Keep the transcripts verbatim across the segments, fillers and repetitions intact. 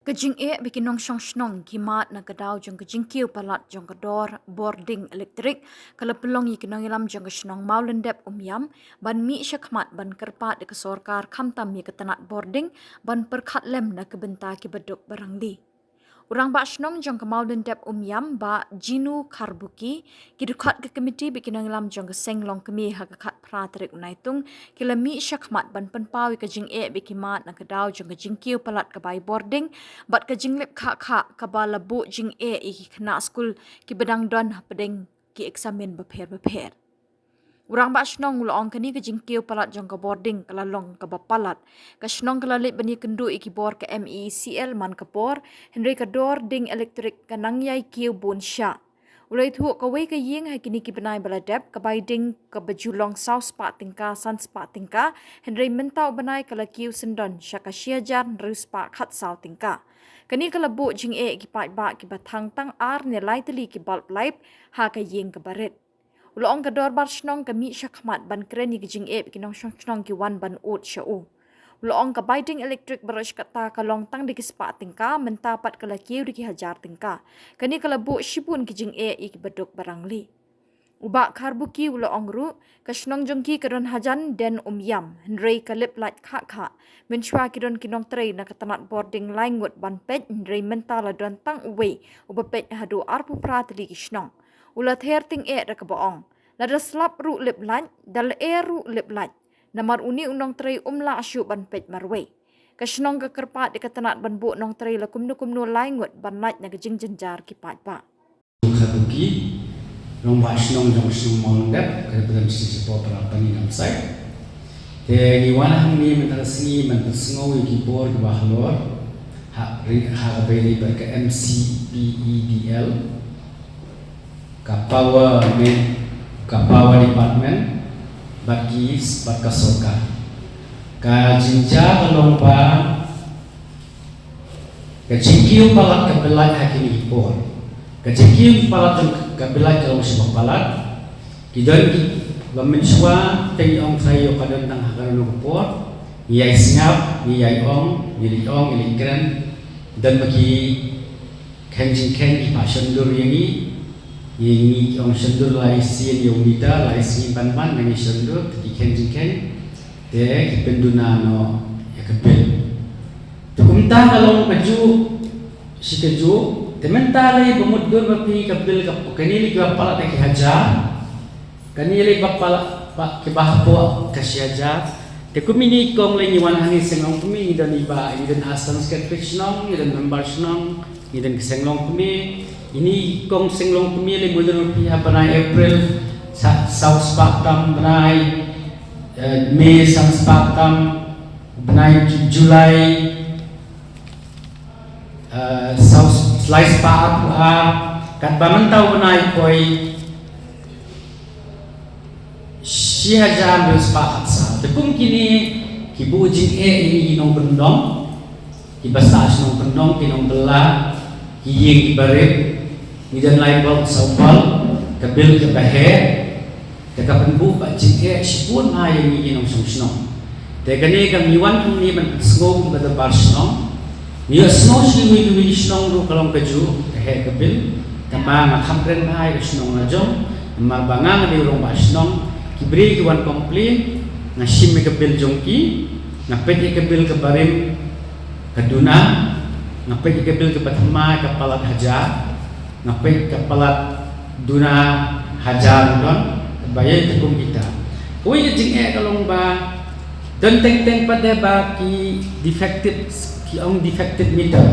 Ka jingeh ba ki nongshong shnong ki mad na ka daw jong ka jingkiew palat jong ka dor bording elektrik ka la pynlong ïa ki nongïalam jong ka shnong Mawlyndep Umiam ban mih shakhmat ban kyrpad ïa ka sorkar khamtam ïa ka tnat bording ban pyrkhat lem na ka bynta ki baduk barangli. U rangbah shnong jong ka Mawlyndep Umiam, Bah Jinu Kharbuki, ki dkhot ka komiti bad ki nongïalam jong ka seng longkmie ha ka khatphra tarik u Naitung ki la mih shakhmat ban pynpaw ïa ka jingeh ba ki mad na ka daw jong ka jingkiew palat ka bai bording bad ka jinglip khah khah kaba la buh jingeh ïa ki khynnah skul kiba dang don hapdeng ki eksamin bapher bapher. U rangbah shnong u la ong kane ka jingkiew palat jong ka bording ka la long kaba palat. Ka shnong ka la leit ban ïakynduh ïa ki bor ka M E E C L man ka por, hynrei ka dor ding elektrik ka nang ïai kiew bun shah. U la ïathuh, kawei ka ïing ha kine ki bnai ba la dep, ka bai ding kaba ju long saw spah tyngka, san spah tyngka, hynrei mynta u bnai ka la kiew syndon sha ka shi hajar hynriew spah khatsaw tyngka. Kane ka la buh jingeh ïa ki paidbah kiba thang tang ar ne lai tylli ki bulb light ha ka ïing kaba rit. U la ong ka dorbar shnong ka mih shakhmat ban kren ïa ka jingeh ba ki nongshong shnong ki wan ban ud sha u. U la ong ka bai ding elektrik baroh shi katta ka long tang da ki spah tyngka, mynta pat ka la kiew da ki hajar tyngka. Kane ka la buh shibun ki jingeh ïa ki baduk barangli. U Bah Kharbuki u la ong ruh, ka shnong jong ki ka don hajan den Umiam, hynrei ka lip light khah khah. Mynshuwa ki don ki nongtrei na ka tnat bording lai ngut ban peit, hynrei mynta la don tang uwei uba peit haduh arphew phra tylli ki shnong. U la ther tyngeh da kaba ong, lada slap ruh lip light, da lyer ruh lip light. Namar une u nongtrei um lah shuh ban peit marwei. Ka shnong ka kyrpad ïa ka tnat ban buh nongtrei la kumno kumno lai ngut ban lait na ka jingjynjar ki paidbah. Kharbuki, rangbah shnong jong ka shnong Mawlyndep, ka dei ban shisha por para pani namsai. Te ngi wan hangne mynta ka sngi ban pynsngew ïa ki bor kiba halor ha ri-, ha kaba ïadei bad ka M C P E D L, ka power, ka power department, bad ki, bad ka sorkar. Ka jingjia ka long ba ka jingkiew palat ka bill light ha kine ki por. Ka jingkiew palat jong ka bill light ka long shi ba palat. Ki don ki, ba mynshuwa te ngi ong sa ïoh ka don tang ha kano kano ka por. Ngi ïai sngap, ngi ïai ong, ngi leit ong, ngi leit kren. Don ba ki khein jingkhein ki phah shondur ïa ngi. Ngi, ngi ong shondur lai sien ïa u meter, lai sien ban ban ngi shondur, te ki khein jingkhein. Te ki pynduna noh ïa ka bill. Te kumta ka long kajuh shi kajuh. Te mynta lei ba mutdur ba phi ka bill ka, kane lei kiba palat da ki hajar. Kane lei ba palat ba kiba hapoh ka shi hajar. Te kum ine i kong lei ngi wan hangne seng longkmie, ngi don i ba, ngi don assistant secretary shnong, ngi don member shnong, ngi don ki seng longkmie. Ine i kong seng longkmie lei mutdur ba phi ha bnai April sa, saw spah tam, bnai, eh, May san spah tam, bnai Ju-, July, eh, saw, lai spah arphew ar, katba mynta u bnai poi shi hajar hynriew spah khatsaw. Te kum kine ki buh jingeh ïa ngi ki nongkyndong, kiba sah sha nongkyndong, ki nongbylla, ki ïing kiba rit, ngi don lai bulb saw bulb, ka bill kaba heh, te ka pynbuh ba jingeh shibun ha ïa ngi ki nongshong shnong. Te kane ka ngi wan hangne ban pynsngew kum ka dorbar shnong. Ngi ïohsngew sha kiwei kiwei ki shnong ruh ka long kajuh ka heh ka bill. Tangba nga kham kren bha ïa ka shnong la jong. Namar ba nga nga dei u rangbah shnong. Ki briew ki wan complain. Nga shim ïa ka bill jong ki. Nga peit ïa ka bill kaba rim ka duna. Nga peit ïa ka bill kaba thymmai ka palat hajar. Nga peit ka palat duna hajar don, ba ïa te kum kita. Kawei ka jingeh ka long ba don teng teng pat de ba ki defective, ki ong defective meter.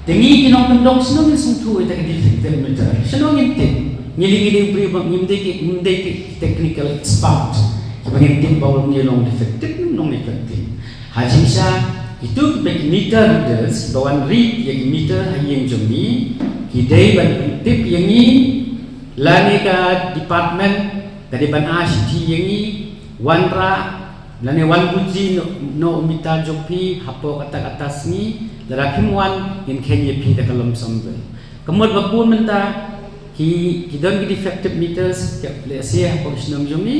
Te ngi ki nongkyndong shano ngin sngewthuh ïa ka defective meter? Shano ngin tip? Ngi lei ngi dei u briew ba ngim dei ki, ngim dei ki technical expert. Ba ngin tip ba u ngi long defective, ngim long defective. Ha jingshisha, itu ki meter readers, ba wan read ïa ki meter ha ïing jong ngi, ki dei ban pyntip ïa ngi, lane ka department ka dei ban ai shithi ïa ngi, wanrah, lane wan buji noh, noh u meter jong phi hapoh kata kata sngi, lada phim wan ngin kheiñ ïa phi da ka lump sum bill. Ka mut ba bun mynta ki, ki don ki defective meters, ka lehse hapoh ki shnong jong ngi,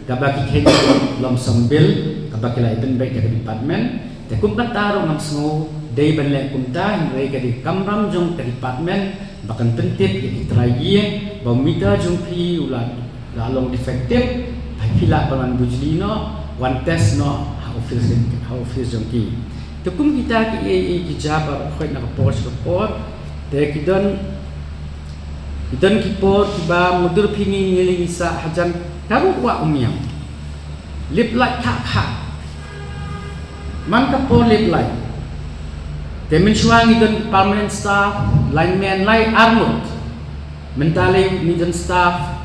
kaba ki kheiñ lump sum bill, kaba ki la pynbeit da ka department, te kum kata ruh ngam sngew Dei ban leh kumta, hynrei ka dei ka kamram jong ka department ba kan pyntip ïa ki trai ïing ba u meter jong phi u la, la long defective, ba phi lah ban wan bujli noh, wan test noh ha office, ha office jong ki. Te kum kita ki ei ei ki jia ba khoit na ka por sha ka por, te ki don, ki don ki por kiba mutdur phi ngi ngi lei ngi sah hajan ka ruh wah u miam. Lip light khah khah. Man ka por lip light, te mynshuwa ngi don permanent staff, lineman lai ar ngut. Mynta lei ngi don staff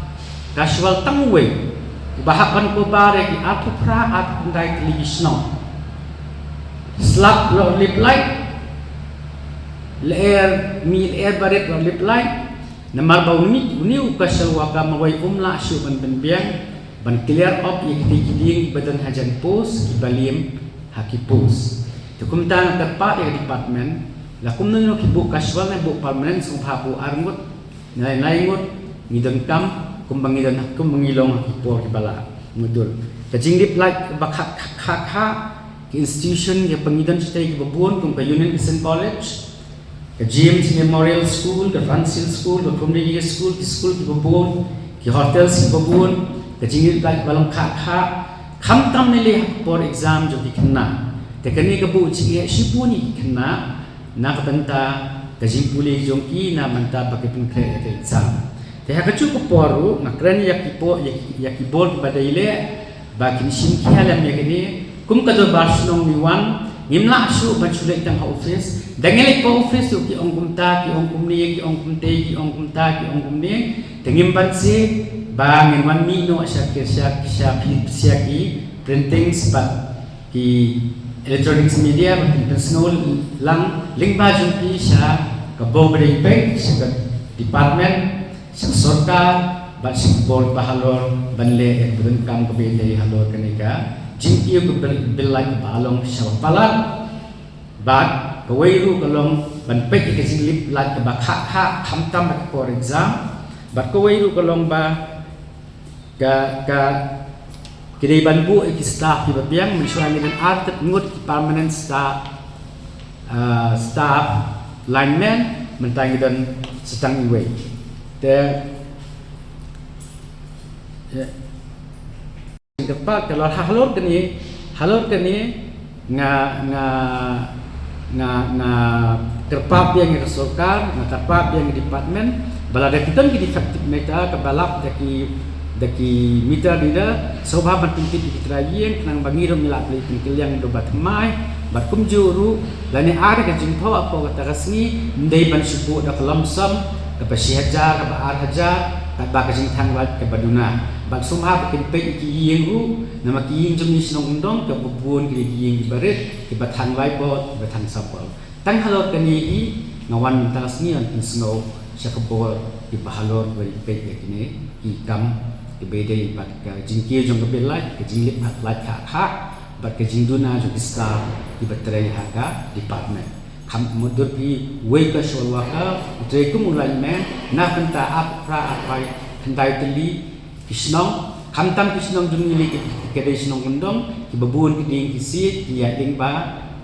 casual tang uwei uba hap ban cover ïa ki arphew phra arphew khyndai tylli ki shnong. Slap la lip light, lyer, mih lyer barit la lip light. Namar ba une, une u casual worker marwei um lah shuh ban pynbiang ban clear off ïa kitei ki dieng kiba don hajan post kiba liem ha ki post. Te kumta nga kyrpad ïa ka department, la kumno kumno ki buh casual ne buh permanent, sngewbha buh ar ngut ne lai lai ngut, ngi donkam kumba ngi don, kumba ngi long ha ki por kiba la mutdur. Ka jinglip light ba khah khah khah, ki institution kiba ngi don shatei kiba bun kum ka Union Christian College, ka James Memorial School, ka Francis School, ka Primary School, ki school kiba bun, ki hotels kiba bun, ka jinglip light ba long khah khah, khamtam ne lei ha ka por exam jong ki khynnah. Te kane ka buh jingeh shibun ïa ki khynnah na ka bynta ka jingpule jong ki na bynta ba ki pynkhreh ïa ka exam. Te ha kajuh ka por ruh nga kren ïa ki bor, ïa ki, ïa ki bor kiba dei leh ba kin shim khia lem ïa kane. Kum ka dorbar shnong ngi wan, ngim lah shuh ban shu leit tang ha office. Da ngi leit ha office ruh ki ong kumta, ki ong kumne, ki ong kumtei, ki ong kumta, ki ong kumne. Te ngim banse ba ngin wan mih noh sha ki, sha, sha phi, sha ki printing bad ki electronics media ba kin pynsngew lang lyngba jong phi sha ka bor ba dei peit, sha ka department, sha ka sorkar bad sha ki bor ba halor ban leh ïa ka burom kam kaba dei halor kane ka jingkiew ka bill, bill light ba long sha ba palat. Bad kawei ruh ka long ban peit ïa ka jinglip light kaba khah khah khamtam ha ka por exam. Bad kawei ruh ka long ba ka, ka, ki dei ban buh ïa ki staff kiba biang, mynshuwa ngi don artep ngut ki permanent staff, ah, staff lineman, mynta ngi don sa tang iwei. Te, eh, kyrpad ka lor ha halor kane, halor kane, nga, nga, nga, nga kyrpad biang ïa ka sorkar, nga kyrpad biang ïa ka department, ba lada ki don ki defective meter kaba lap da ki, da ki meter reader, sngewbha ban pyntip ïa ki trai ïing, khnang ba ngi ruh ngi lah ban pynkylliang da ba thymmai. Bad kumjuh ruh, lane ar ka jingthoh hapoh kata ka sngi, ym dei ban shu buh da ka lump sum kaba shi hajar, kaba ar hajar, katba ka jingthang light kaba duna. Bad sngewbha ba kin peit ïa ki ïing ruh, namar ki ïing jong ngi shnong kyndong kiba bun ki dei ki ïing kiba rit, kiba thang lai bor, kiba thang saw bor. Tang halor kane hi nga wan mynta ka sngi ban pynsngew sha ka bor kiba halor ba ri peit ïa kine ki kam kiba ïadei bad ka jingkiew jong ka bill light, ka jinglip light khah khah bad ka jingduna jong ki staff kiba trei ha ka department. Kham mutdur phi wei ka social worker u trei kum u lineman na bynta arphew phra arphew khyndai tylli ki shnong, khamtam ki shnong jong ngi lei ki, ki dei shnong kyndong, kiba bun ki dieng ki siej ki ïaid lyngba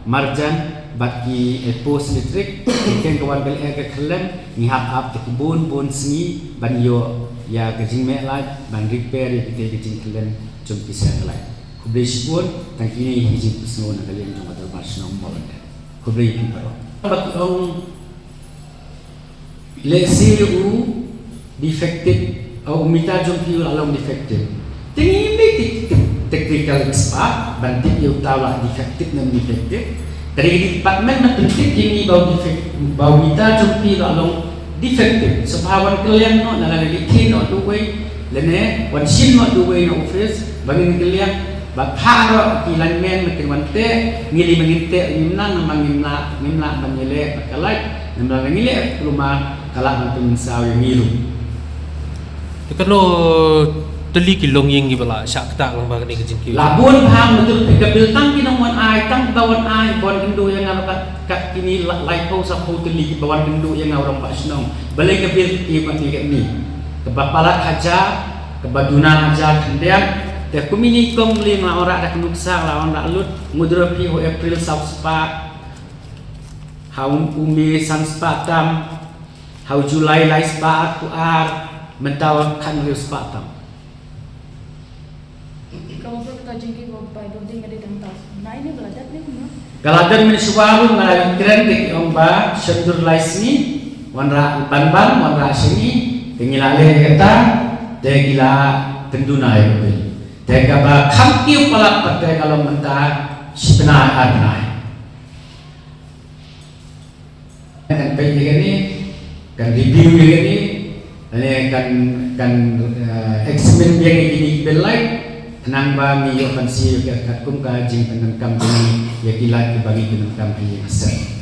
marjan bad ki, eh, post electric, ki khein ka wan ka lyer ka khyllem, ngi hap ap da ki bun bun sngi ban ïoh ïa ka jingmeh light ban repair ïa kitei ka jingkhyllem jong ki seng light. Khublei shibun, tang kine hi ki jingpynsngew na ka liang jong ka dorbar shnong Mawlyndet. Khublei ïa phi baroh. Ba ki ong lehse u defective, u meter jong phi u la long defective. Te ngim dei te, te, technical expert ban tip ïa uta u la defective ne ym defective. Ka dei ka department ban pyntip ïa ngi ba u defect, ba u meter jong phi u la long defective. Sngewbha wan kylliang noh, lada leit noh da uwei, lane wan shim noh da uwei na office ba ngin kylliang. Bad ha baroh ki lineman ba kin wan teh, ngi lei ba ngin teh ngim nang, namar ngim lah, ngim lah ban ïaleh bad ka light, namar ngi leh kulmar ka lah ban pynmynsaw ïa ngi ruh. Te katno tylli ki longïing kiba la shah ktah lyngba kane ka jingkiew? La bun bha, mutdur phi, ka bill tang ki nongwan ai, tang kiba wan ai, ba wan kynduh ïa nga, kat, kat kine la, laiphew saphew tylli kiba wan kynduh ïa nga u rangbah shnong. Balei ka bill ki wan ïa kane? Kaba palat hajar, kaba duna hajar khyndiat. Te kum ine i kong Lieng la wanrah da ka nuksa, la wanrah lut, mutdur phi, ha u April saw spah Ha u May san spah tam, ha u July lai spah arphew ar, mynta khathynriew spah tam. Ka mut kata jingkyrkhu ba Bible dei nga dei dang taw. Nai ne ba la dep ne kumno? Ka la dep mynshwa ruh nga la kren te ki ong ba shyntur lai sngi, wanrah ban ban, wanrah shini, te ngi la leh kata, te ki la pynduna ïa u bill. Te kaba kham kiew palat pat te ka long mynta shi bnai ar bnai. Kan peit ïa kane, kan review ïa kane, lane kan, kan, eh, examine biang ïa kine ki bill lait, khnang ba ngi ïoh ban siew ïa ka katkum ka jingpyndonkam jong ngi ïa ki lait kiba ngi pyndonkam ha ïing ha sem.